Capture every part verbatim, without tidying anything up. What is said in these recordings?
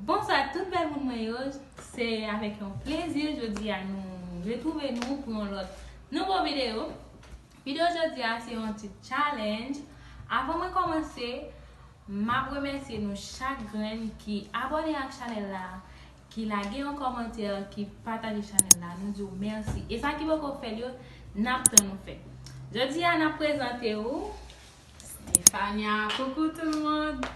Bonswa tout bèl moun mwen yo, se avèk yon plezi jodi a nou retwouve nou pou yon lòt nouvo videyo. Videyo jodi a se yon ti challenge. Avan mwen kòmanse, m ap remèsye nou chak grenn ki abòne ak chanèl la, ki lage yon kòmantè, ki pataje chanèl la. Nou di w mèsi. E sa ki poko fè l yo, n ap tann ou fè. Jodi a, n ap prezante w Stefania. Coucou tout le monde.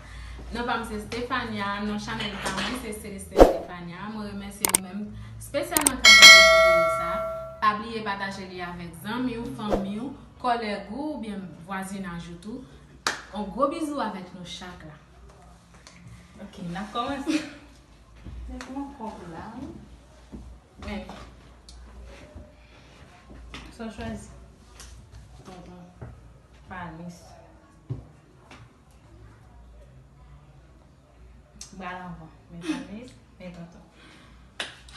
Non pa m se Stefania, non chanèl pa mwen se Celeste Stefania. Mwen remèsye ou menm espesyalman k ap gade videyo sa. Pa bliye pataje li avèk zanmi w, fanmi w, kòlèg ou oubyen vwazinaj ou tou. Yon gwo bizou avèk nou chak la. Ok, n ap kòmanse. Mwen pran kòb la, wi. Men. Sa w chwazi? Tonton. Panis. Bal anvan. Men panis, men tonton.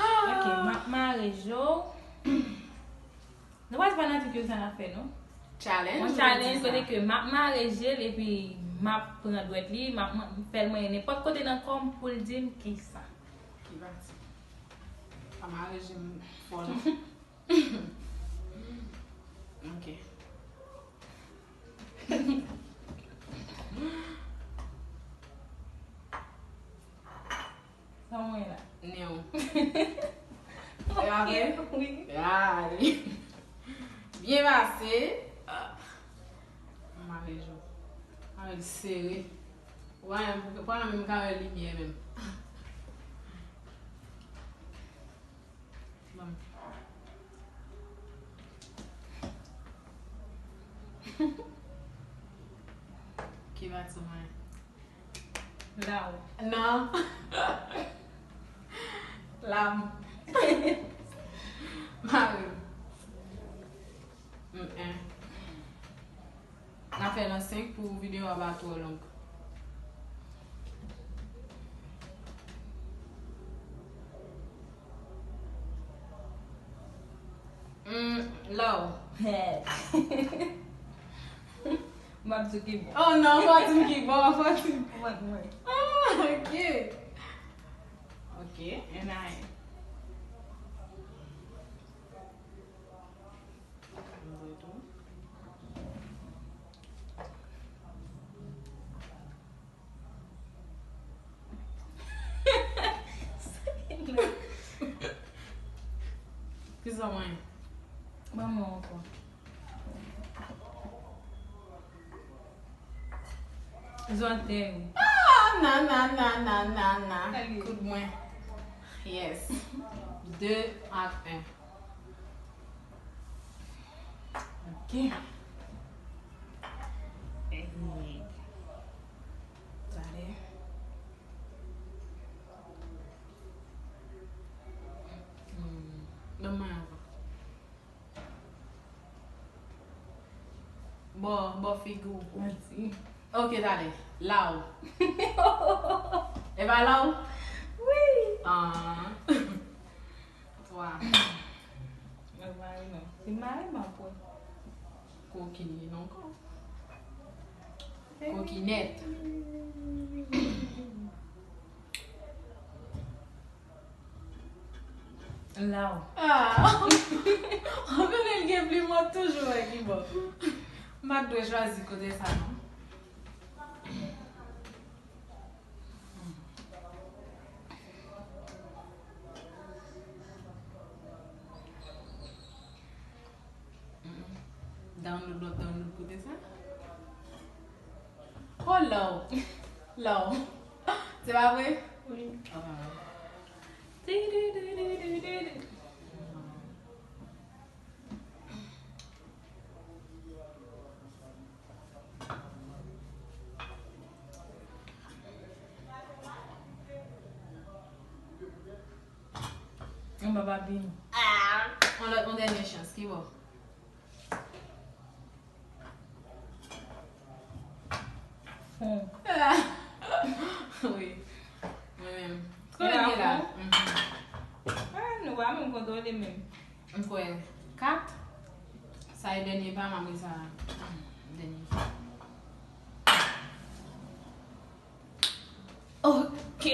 Ok, m ap mare je w. Nou pral fè nan ti ke sa n ap fè, non? Challenge, yon challenge kote ke m ap mare je l epi m ap pran dwèt li, m ap man- fè l manyen nenpòt kote nan kò m pou l di m kisa. Ki pati? Pa mare je m fò, non. Ok. Sa mwen la. Nen w. E pa vre? Wi. Ay. Byen pase. Ah. Mare je w. Mare l sere. Ou pa menm, ou pa menm ka wè limyè menm. Bon. Ki pati w mwen? La w. Non. La m. Mare m. Mm, eh. N a fè nan senk pou videyo a pa twò long. Mm, la w. M ap di w ki bò. Oh non, fò di m ki bò, fò di m. Mwen, mwen. Ah, ok. Ok. N a en. Kisa mwen? Ban mwen ankò. Zòtèy. Ah, na, na, na, na, na, na. Kout mwen. Yes. De ak en. Ok. Hey. Tande. Hmm. Ban mwen avan. Bò, bò figi w. Manti. Ok, tande. La w. E pa la w? Wi. Ah. Twa. Mwen mare non. Se mare m ap wè. Kokin li non kon. Kokinèt. La w. Ah. Ou konnen l gen plim, w ap toujou wè ki bò. M pa t dwe chwazi kote sa non. Mm-mm. Download, w ap download kote sa? Oh, low. Low. Se pa vre? Wi. Ah. Di, di, di. Yon baba bini. Ah! On lòt, on dènye chans, ki bò? Fon. Wi. Mwen menm. Kote l ye la? Mhm. Ah, nou pa menm kontwole menm. M kwè kat. Sa e dènye pa m, apre sa, hmm, dènye pa. Ok.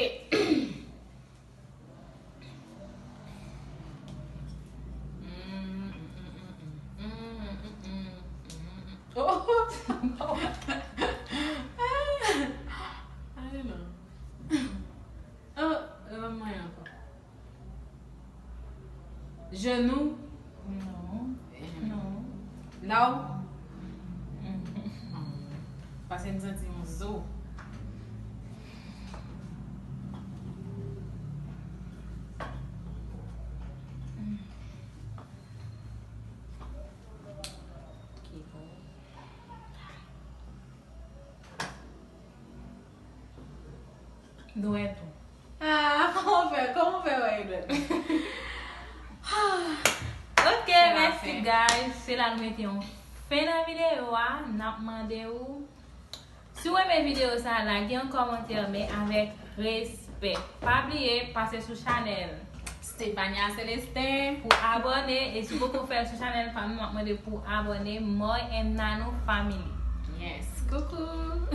Jenou. Non. Non. Law. Paske m santi yon zo. Dwèt ou. Ah, kòman w fè? Kòman w fè wè e dwèt? Ok, mèsi guys. Se la nou mete yon fen nan videyo a. N ap mande ou, si w renmen videyo sa, lage yon kòmantè, men avèk respè. Pa bliye pase sou chanèl Stefania Celestin. Pou abòne. E si w poko fè l sou chanèl pa m, m ap mande pou abòne. Moy and Nanou Family. Yes, coucou.